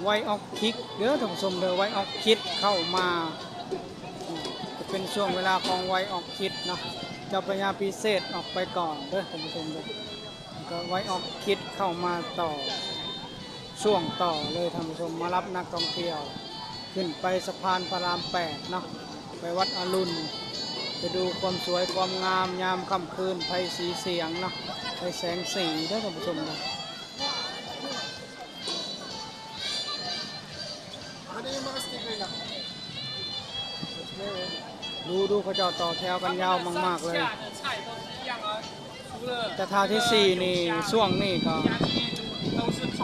ໄວອອກຄິກເດີທ່ານຜູ້ຊົມເດີ ໄວອອກຄິກເຂົ້າມາ ຈະເປັນຊ່ວງເວລາຂອງໄວອອກຄິກເນາະ ເຈົ້າພະຍາພິເສດອອກໄປກ່ອນເດີທ່ານຜູ້ຊົມເດີ ແລ້ວກໍໄວອອກຄິກເຂົ້າມາຕໍ່ ຊ່ວງຕໍ່ເລີຍທ່ານຜູ້ຊົມ ມາຮັບນັກທ່ອງທ່ຽວຂຶ້ນໄປສະພານພະລາມແປດເນາະ ໄປວັດອະລຸນ ໄປດູຄວາມສວຍຄວາມງາມຍາມຄ່ຳຄືນ ໄຟສີສຽງເນາະ ໄຟແສງສີເດີທ່ານຜູ້ຊົມເດີ. ດູໆ ເຂົາເຈົ້າຕໍ່ແຖວກັນຍາວມາກໆເລີຍ ແຕ່ທ່າທີສີ່ນີ້ ຊ່ວງນີ້ກໍ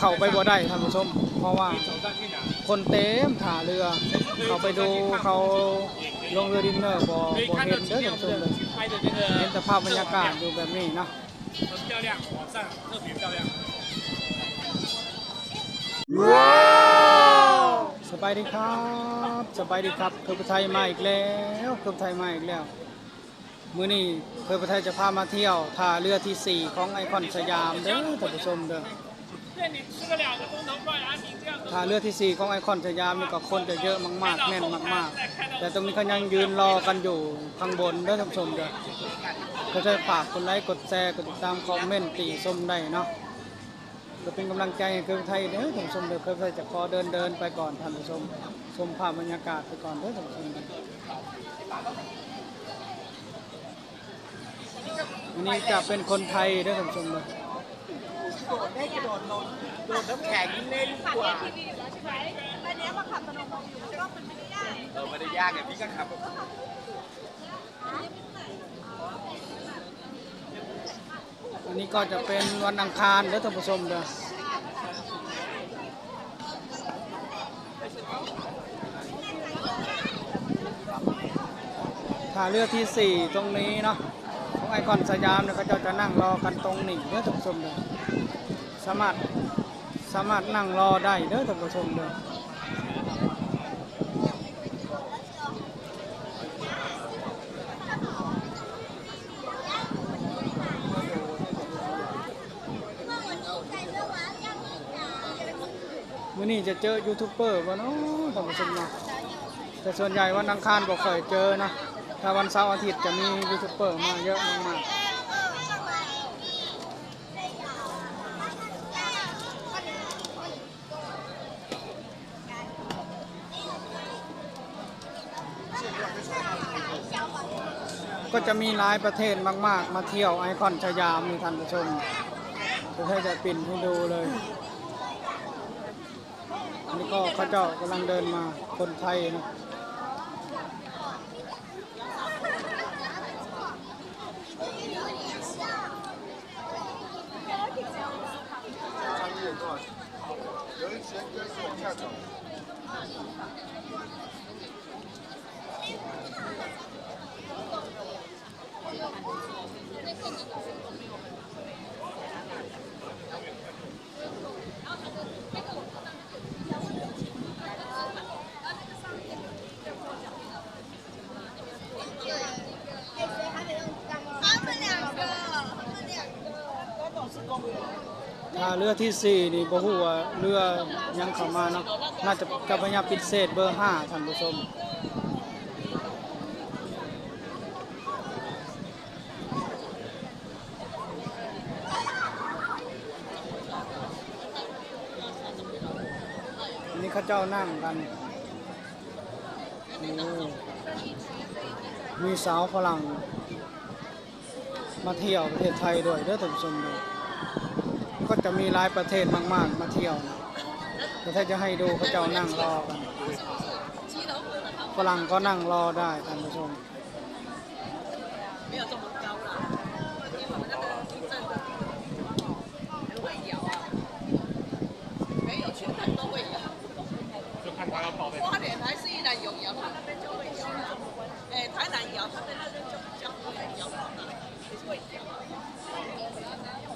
ເຂົ້າໄປບໍ່ໄດ້ທ່ານຜູ້ຊົມ ເພາະວ່າຄົນເຕັມທ່າເຮືອ ເຂົ້າໄປດູເຂົາລົງເຮືອດິນເນີ ບໍ່ ບໍ່ເຫັນເດີທ່ານຜູ້ຊົມເດີ ເຫັນແຕ່ພາບບັນຍາກາດຢູ່ແບບນີ້ເນາະ. ສະບາຍດີຄັບ ສະບາຍດີຄັບ ເຄີຍຜູ້ໄທມາອີກແລ້ວ ເຄີຍຜູ້ໄທມາອີກແລ້ວ ມື້ນີ້ເຄີຍຜູ້ໄທຈະພາມາທ່ຽວທ່າເຮືອທີສີ່ຂອງໄອຄອນສະຫຍາມເດີທ່ານຜູ້ຊົມເດີ. ທ່າເຮືອທີສີ່ຂອງໄອຄອນສະຫຍາມນີ້ກໍຄົນຈະເຍອະມາກໆ ແໜ້ນມາກໆ ແຕ່ຕົງນີ້ເຂົາຍັງຢືນລໍກັນຢູ່ຂ້າງບົນເດີທ່ານຜູ້ຊົມເດີ ກໍຊ່ວຍຝາກກົດໄລ ກົດແຊ ກົດຕິດຕາມ ຄອມເມັນ ຕິຊົມໄດ້ເນາະ ກໍເປັນກຳລັງໃຈໃຫ້ເຄີຍໄທເດີທ່ານຜູ້ຊົມເດີ ເຄີຍໄທຈະຂໍເດີນໆໄປກ່ອນທ່ານຜູ້ຊົມ ຊົມພາບບັນຍາກາດໄປກ່ອນເດີທ່ານຜູ້ຊົມເດີ. ອັນນີ້ຈະເປັນຄົນໄທເດີທ່ານຜູ້ຊົມເດີ ໂດດ ໂດດນ້ຳແຂງເລັນກວ່າ ເອີ ບໍ່ໄດ້ຍາກ ພີ່ກໍຂັບ ອັນນີ້ກໍຈະເປັນວັນອັງຄານເດີທ່ານຜູ້ຊົມເດີ. ທ່າເຮືອທີສີ່ຕົງນີ້ເນາະ ຂອງໄອຄອນສະຫຍາມເນາະ ເຂົາເຈົ້າຈະນັ່ງລໍກັນຕົງນີ້ເດີທ່ານຜູ້ຊົມເດີ ສາມາດ ສາມາດນັ່ງລໍໄດ້ເດີທ່ານຜູ້ຊົມເດີ. ມື້ນີ້ຈະເຈີຢູທູບເບີບໍ່ເນາະທ່ານຜູ້ຊົມເນາະ ແຕ່ສ່ວນໃຫຍ່ວັນອັງຄານບໍ່ຄ່ອຍເຈີເນາະ ຖ້າວັນເສົາອາທິດຈະມີຢູທູບເບີມາເຍອະມາກໆ. ກໍຈະມີຫຼາຍປະເທດມາກໆ ມາທ່ຽວໄອຄອນສະຫຍາມນີ້ທ່ານຜູ້ຊົມ ເພື່ອຈະປິ່ນໃຫ້ດູເລີຍ. ອັນນີ້ກໍເຂົາເຈົ້າກຳລັງເດີນມາ ຄົນໄທເນາະ. ຖ້າເຮືອທີສີ່ນີ້ບໍ່ຮູ້ວ່າເຮືອຫຍັງເຂົ້າມາເນາະ ໜ້າຈະເຈົ້າພະຍາພິເສດເບີຫ້າ ທ່ານຜູ້ຊົມ. ອັນນີ້ເຂົາເຈົ້ານັ່ງກັນ ໂອ້ ມີຊາວຝຣັ່ງມາທ່ຽວປະເທດໄທດ້ວຍເດີທ່ານຜູ້ຊົມເດີ ກໍຈະມີຫຼາຍປະເທດມາກໆ ມາທ່ຽວນະ ແຕ່ຖ້າຈະໃຫ້ດູເຂົາເຈົ້ານັ່ງລໍກັນ ຝຣັ່ງກໍນັ່ງລໍໄດ້ທ່ານຜູ້ຊົມ.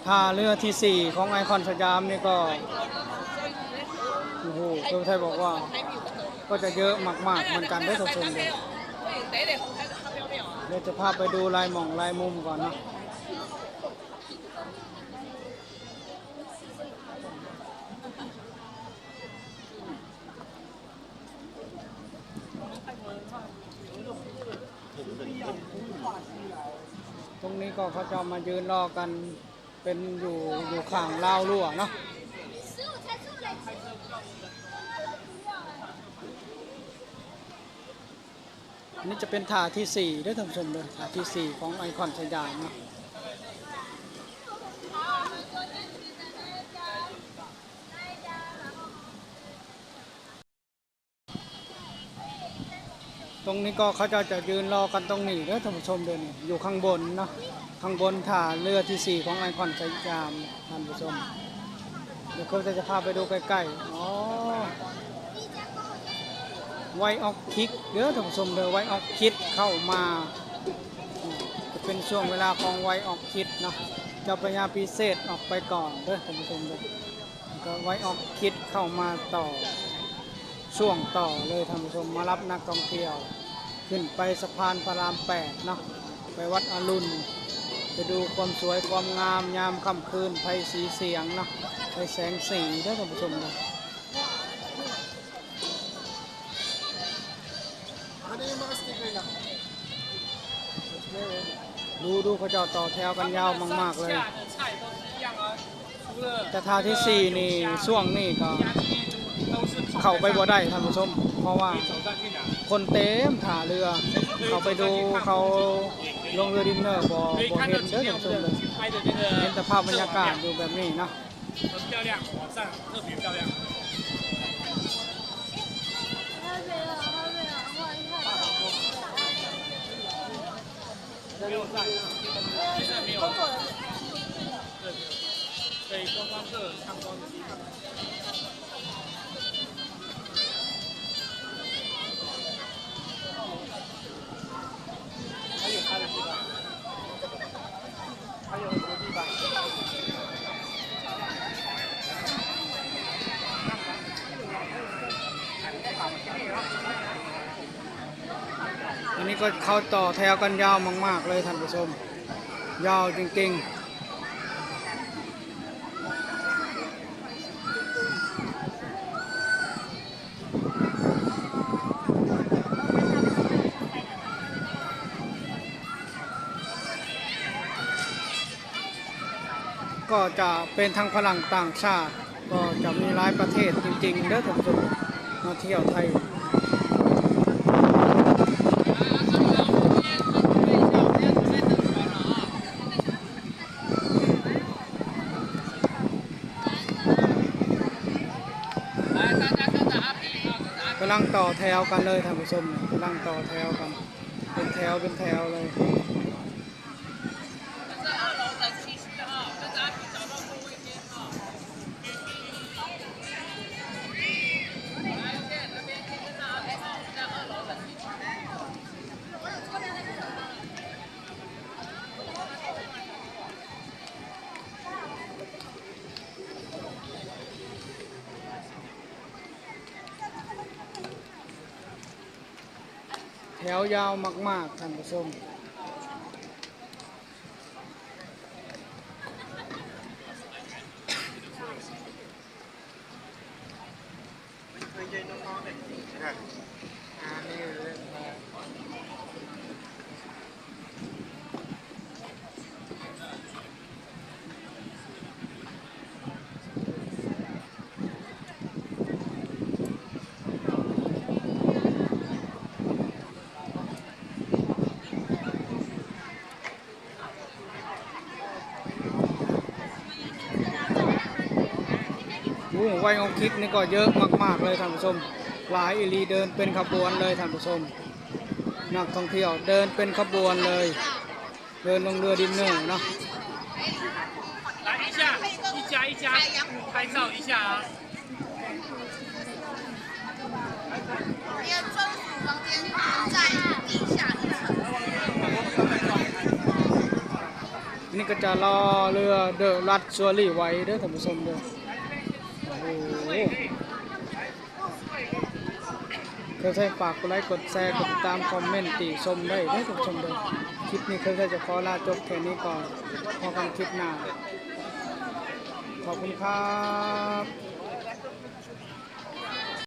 ທ່າເຮືອທີສີ່ຂອງໄອຄອນສະຫຍາມນີ້ກໍ ໂອ້ໂຫ ເພິ່ນໄທບອກວ່າ ກໍຈະເຍອະມາກໆເໝືອນກັນເດີທ່ານຜູ້ຊົມເດີ ດຽວຈະພາໄປດູຫຼາຍໝ່ອງຫຼາຍມຸມກ່ອນເນາະ. ອັ ตรงนี้ก็เขาจะมายืนรอกัน เป็นอยู่ อยู่ข้างราวรั้วเนาะ อันนี้จะเป็นท่าที่สี่เด้อท่านผู้ชมเด้อ ท่าที่สี่ของไอคอนสยามเนาะ ตรงนี้ก็เขาเจ้าจะยืนรอกันตรงนี้เด้อท่านผู้ชมเด้อ นี่อยู่ข้างบนเนาะ ข้างบนท่าเรือที่สี่ของไอคอนสยาม ท่านผู้ชม เดี๋ยวเขาจะพาไปดูใกล้ๆ อ๋อ ไวออกคิกเด้อท่านผู้ชมเด้อ ไวออกคิกเข้ามา จะเป็นช่วงเวลาของไวออกคิกเนาะ เจ้าพระยาพิเศษออกไปก่อนเด้อท่านผู้ชมเด้อ แล้วก็ไวออกคิกเข้ามาต่อ ช่วงต่อเลยท่านผู้ชม มารับนักท่องเที่ยว ขึ้นไปสะพานพระรามแปดเนาะ ไปวัดอรุณ ไปดูความสวยความงามยามค่ำคืน ไฟสีเสียงเนาะ ไฟแสงสีเด้อท่านผู้ชมเด้อ ดู ดู เขาเจ้าต่อแถวกันยาวมากๆ เลย แต่ท่าที่สี่นี่ ช่วงนี้ก็เข้าไปบ่ได้ท่านผู้ชม เพราะว่าคนเต็มท่าเรือ เข้าไปดูเขาลงเรือดินเนอร์บ่ บ่เห็นเด้อท่านผู้ชมเด้อ เห็นแต่ภาพบรรยากาศอยู่แบบนี้เนาะ 很漂亮，晚上特别漂亮。没有晒，现在没有。对，对，观光客参观的地方。还有它的地方。 อันนี้ก็เขาต่อแถวกันยาวมากๆ เลยท่านผู้ชม ยาวจริงๆ ก็จะเป็นทั้งฝรั่งต่างชาติ ก็จะมีหลายประเทศจริงๆ เด้อท่านผู้ชม มาเที่ยวไทย กำลังต่อแถวกันเลยท่านผู้ชม กำลังต่อแถวกัน เป็นแถวเป็นแถวเลย แถวยาวมากๆ ท่านผู้ชม โอ้ ไวออกคิกนี่ก็เยอะมากๆ เลยท่านผู้ชม หลายอีหลี เดินเป็นขบวนเลยท่านผู้ชม นักท่องเที่ยวเดินเป็นขบวนเลย เดินลงเรือดินเนอร์เนาะ 来一下，一家一家拍照一下啊。 อันนี้ก็จะรอเรือ The Luxury ไว้เด้อท่านผู้ชมเด้อ โอ้โห เคยใช้ฝากกดไลค์ กดแชร์ กดติดตาม คอมเมนต์ ติชมได้เด้อท่านผู้ชมเด้อ คลิปนี้เคยใช้จะขอลาจบแค่นี้ก่อน พบกันคลิปหน้า ขอบคุณครับ